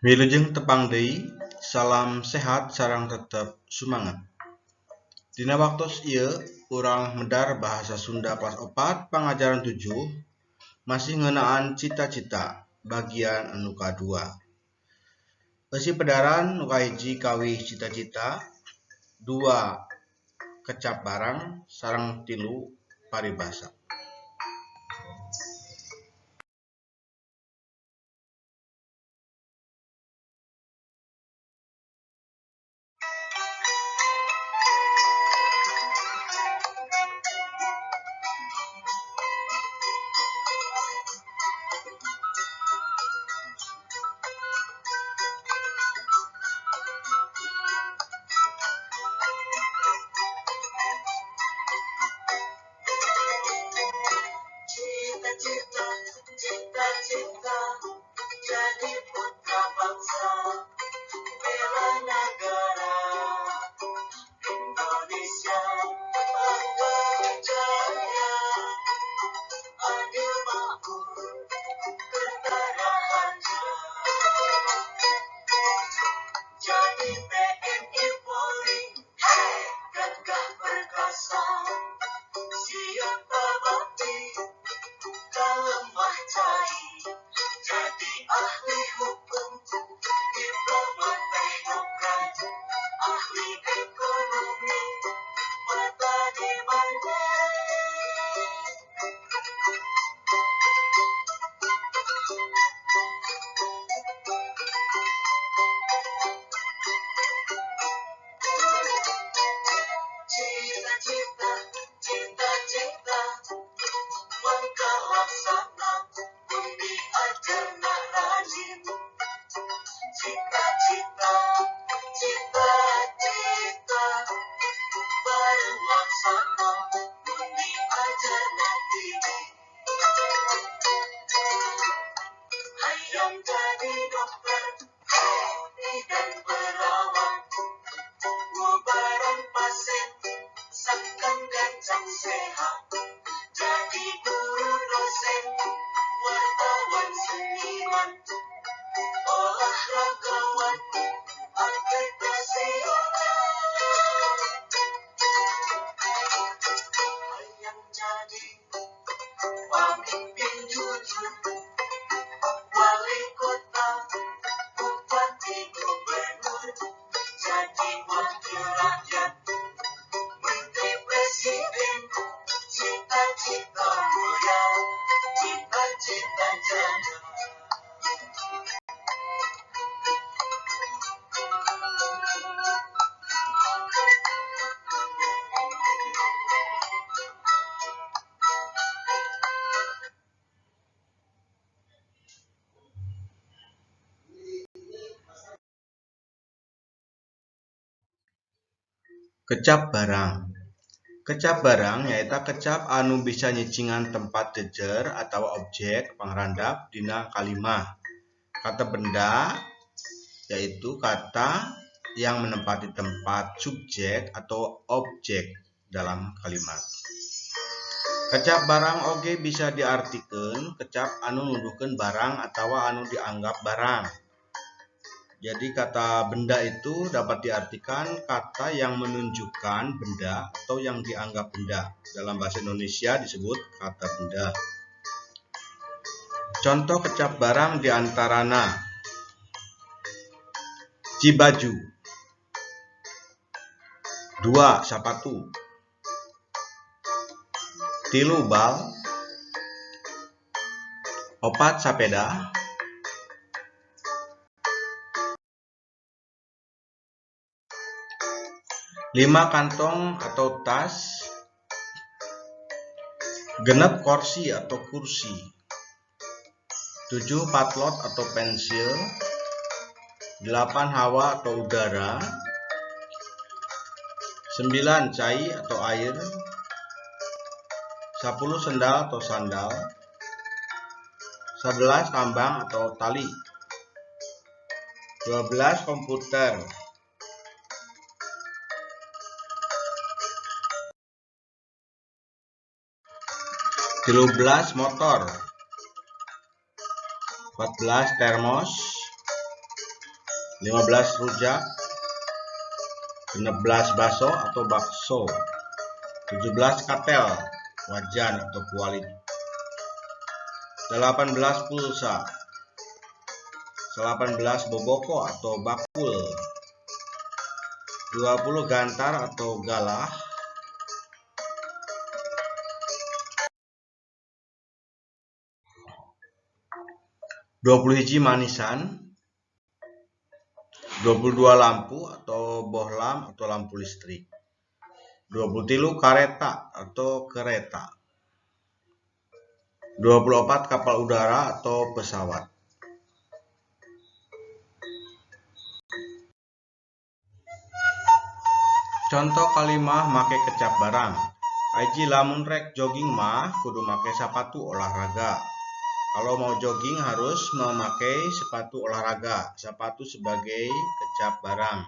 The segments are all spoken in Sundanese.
Wilujeng tepang deui, salam sehat sareng tetep sumanget. Dina waktos ieu urang medar bahasa Sunda kelas 4 pangajaran 7 masih ngeunaan cita-cita bagian anu kadua. Eusi pedaran nu kahiji kawih cita-cita, 2 kecap barang, sareng 3 paribasa. Cita-cita, cita-cita, jadi putra bangsa, bela negara, Indonesia, bangga jaya, adil makmur, kerta raharja. Jadi TNI Polri, hey, gagah perkasa, siap berbakti, lemah cai, jadi ahli hukum, diplomat teknokrat, ahli ekonomi, petani mandiri. Cita-cita, cita-cita, mangka laksana, bumi ajarna rajin. Cita-cita, cita-cita, bareng laksana, bumi ajarna tinggi. Hayang jadi dokter, dan perawat, ngubaran pasien, sangkan gancang sehat. Jadi guru dosen, wartawan seniman, olahragawan, atlet nasional. Hayang jadi pemimpin jujur, wali kota, bupati, gubernur, jadi wakil rakyat, menteri presiden. Cita-cita mulia, cita-cita jaya. Kecap barang. Kecap barang nyaeta kecap anu bisa nyicingan tempat jejer atawa objek pangrandap dina kalimah. Kata benda yaitu kata yang menempati tempat subjek atau objek dalam kalimat. Kecap barang oge bisa diartikeun kecap anu nuduhkeun barang atawa anu dianggap barang. Jadi kata benda itu dapat diartikan kata yang menunjukkan benda atau yang dianggap benda. Dalam bahasa Indonesia disebut kata benda. Contoh kecap barang diantarana cibaju, 2 sapatu, 3 bal, 4 sapeda, 5 kantong atau tas, 6 kursi atau kursi, 7 patlot atau pensil, 8 hawa atau udara, 9 cai atau air, 10 sendal atau sandal, 11 tambang atau tali, 12 komputer. 13 motor, 14 termos, 15 rujak, 16 baso atau bakso, 17 katel, wajan atau kuali, 18 pulsa, 18 boboko atau bakul, 20 gantar atau galah, 20 hiji manisan, 22 lampu atau bohlam atau lampu listrik, 23 kareta atau kereta, 24 kapal udara atau pesawat. Contoh kalimah make kecap barang. Hiji, lamun rek jogging mah kudu make sapatu olahraga. Kalau mau jogging harus memakai sepatu olahraga, sepatu sebagai kecap barang.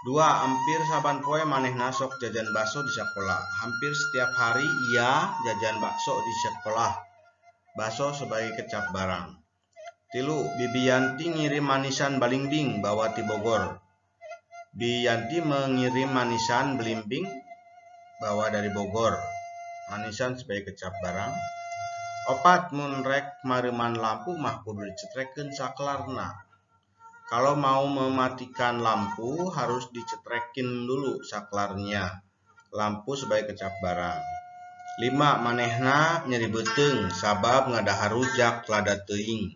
2, hampir saban poe manehna sok jajan bakso di sekolah. Hampir setiap hari ia jajan bakso di sekolah. Bakso sebagai kecap barang. 3, Bibi Yanti ngirim manisan balingbing bawa ti Bogor. Bibi Yanti mengirim manisan belimbing bawa dari Bogor. Manisan sebagai kecap barang. 4, mun rek mareuman lampu mah kudu dicetrekeun saklarna. Kalau mau mematikan lampu harus dicetrekin dulu saklarnya. Lampu sebagai kecap barang. 5, manehna nyeri beuteung sabab ngadahar rujak lada teuing.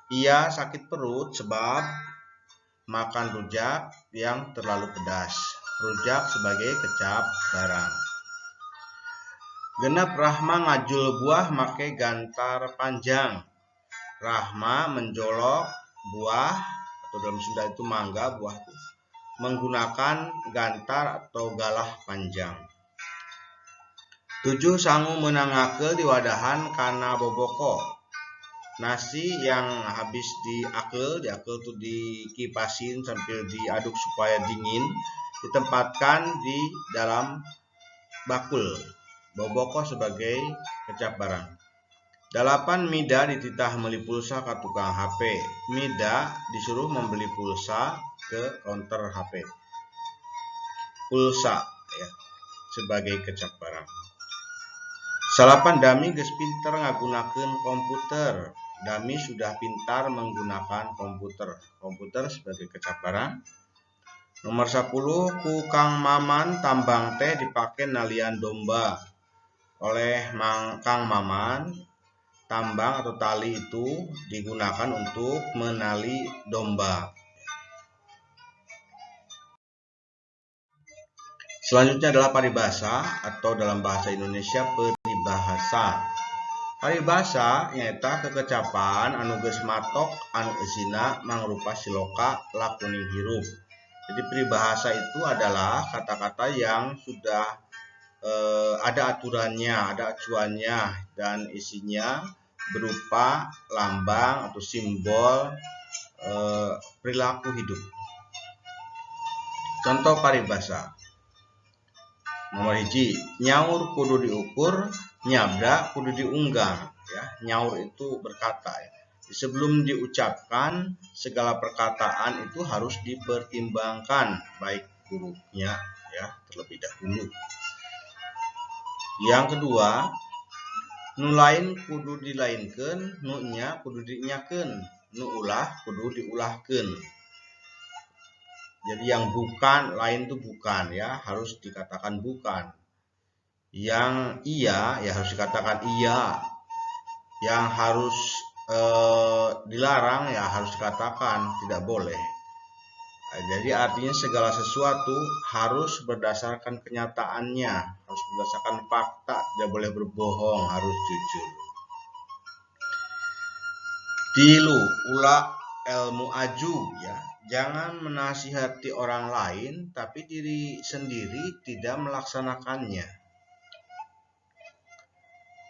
Ia sakit perut sebab makan rujak yang terlalu pedas. Rujak sebagai kecap barang. 6, Rahma ngajul buah make gantar panjang. Rahma menjolok buah atau dalam Sunda itu mangga buah itu menggunakan gantar atau galah panjang. 7, sangu meunang ngakeul diwadahan kana boboko. Nasi yang habis diakeul, diakeul tuh dikipasin sambil diaduk supaya dingin, ditempatkan di dalam bakul. Boboko sebagai kecap barang. 8, Mida dititah meuli pulsa ka tukang HP. Mida disuruh membeli pulsa ke counter HP. Pulsa ya sebagai kecap barang. 9, Dami geus pinter ngagunakeun komputer. Dami sudah pintar menggunakan komputer. Komputer sebagai kecap barang. Nomor 10, ku Kang Maman tambang teh dipake nalian domba. Oleh Kang Maman, tambang atau tali itu digunakan untuk menali domba. Selanjutnya adalah paribasa atau dalam bahasa Indonesia peribahasa. Paribasa nyaeta kekecapan anu geus matok anu eusina mangrupa siloka lakuning hirup. Jadi peribahasa itu adalah kata-kata yang sudah ada aturannya, ada acuannya, dan isinya berupa lambang atau simbol perilaku hidup. Contoh paribasa. Nomor 1, nyaur kudu diukur, nyabda kudu diunggang. Ya, nyaur itu berkata. Ya. Sebelum diucapkan, segala perkataan itu harus dipertimbangkan baik buruknya ya terlebih dahulu. Yang kedua, nu lain kudu dilainkeun, nu nya kudu dinyakeun, nu ulah kudu diulahkeun. Jadi yang bukan, lain itu bukan ya, harus dikatakan bukan. Yang iya ya harus dikatakan iya. Yang harus dilarang ya harus dikatakan tidak boleh. Jadi artinya segala sesuatu harus berdasarkan kenyataannya, harus berdasarkan fakta, tidak boleh berbohong, harus jujur. 3, ulah ilmu aju ya. Jangan menasihati orang lain tapi diri sendiri tidak melaksanakannya.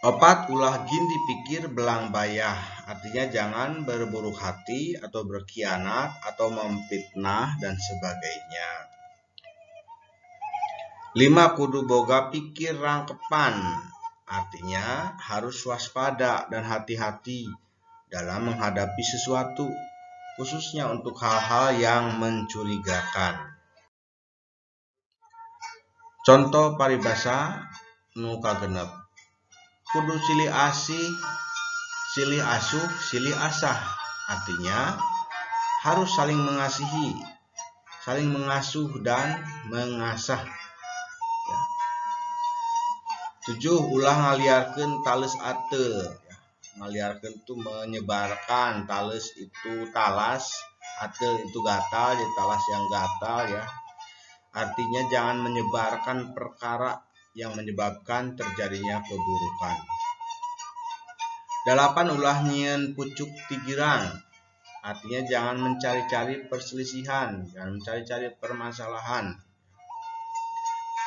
4, ulah gin dipikir belang bayah. Artinya jangan berburuk hati atau berkhianat atau memfitnah dan sebagainya. 5, kudu boga pikir rangkepan. Artinya harus waspada dan hati-hati dalam menghadapi sesuatu. khususnya untuk hal-hal yang mencurigakan. Contoh paribasa nu kagenep, kudu silih asih, silih asuh, silih asah. Artinya harus saling mengasihi, saling mengasuh dan mengasah. Ya. 7, ulah ngaliarkeun tales ateul. Ya. Ngaliarkeun itu menyebarkan, tales itu talas, ateul itu gatal, jadi talas yang gatal ya. Artinya jangan menyebarkan perkara yang menyebabkan terjadinya keburukan. 8, ulah nyieun pucuk ti girang. Artinya jangan mencari-cari perselisihan, jangan mencari-cari permasalahan.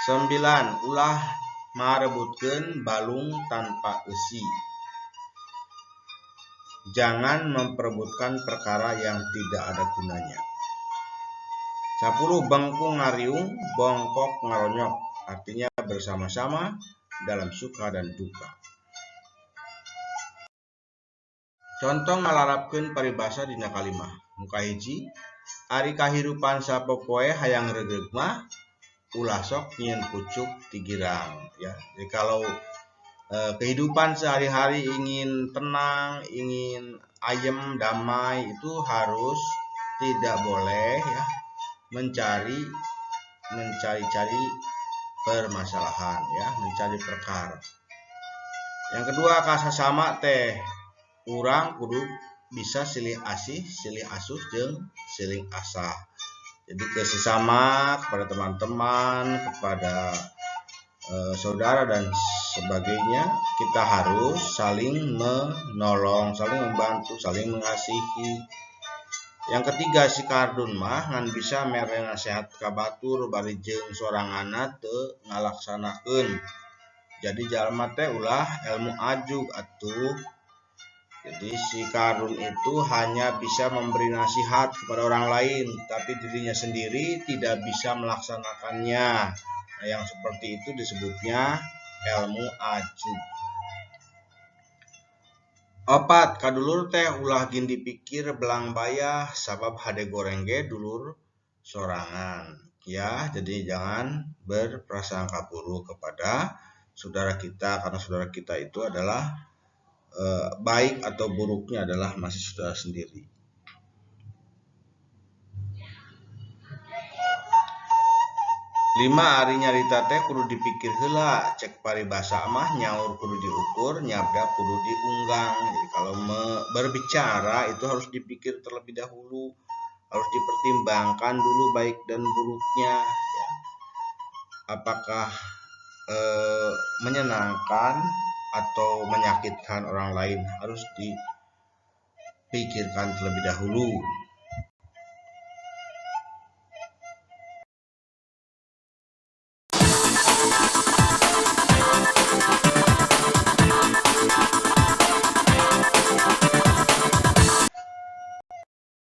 9, ulah marebutkeun balung tanpa eusi. Jangan memperebutkan perkara yang tidak ada gunanya. 10, bengkung ngariung, bongkok ngaronyok. Artinya bersama-sama dalam suka dan duka. Contoh ngalarapkeun paribasa dina kalimah. Nu kahiji, ari kahirupan sapopoe hayang reugreug mah ulah sok nyieun pucuk ti girang ya. Jadi kalau kehidupan sehari-hari ingin tenang, ingin ayem, damai, itu harus tidak boleh ya mencari-cari permasalahan ya, mencari perkara. Yang kedua, kasasama teh urang kudu bisa silih asih, silih asuh jeung silih asah. Jadi ke sesama, kepada teman-teman, kepada saudara dan sebagainya, kita harus saling menolong, saling membantu, saling mengasihi. Yang ketiga, si kardun mah ngan bisa mere nasihat ka batur bari jeung soranganna teu ngalaksanakeun. Jadi jalma teh ulah ilmu ajug atuh. Jadi si kardun itu hanya bisa memberi nasihat kepada orang lain, tapi dirinya sendiri tidak bisa melaksanakannya. Nah, yang seperti itu disebutnya ilmu ajug. 4, kadulur teh ulah gin dipikir belang bayah sabab hade goreng ge dulur sorangan. Ya, jadi jangan berprasangka buruk kepada saudara kita, karena saudara kita itu adalah baik atau buruknya adalah masih saudara sendiri. 5, ari nyarita teh kudu dipikir heula, cek paribasa mah nyaur kudu diukur, nyabda kudu diunggang. Jadi kalau berbicara itu harus dipikir terlebih dahulu, harus dipertimbangkan dulu baik dan buruknya ya. Apakah menyenangkan atau menyakitkan orang lain, harus dipikirkan terlebih dahulu.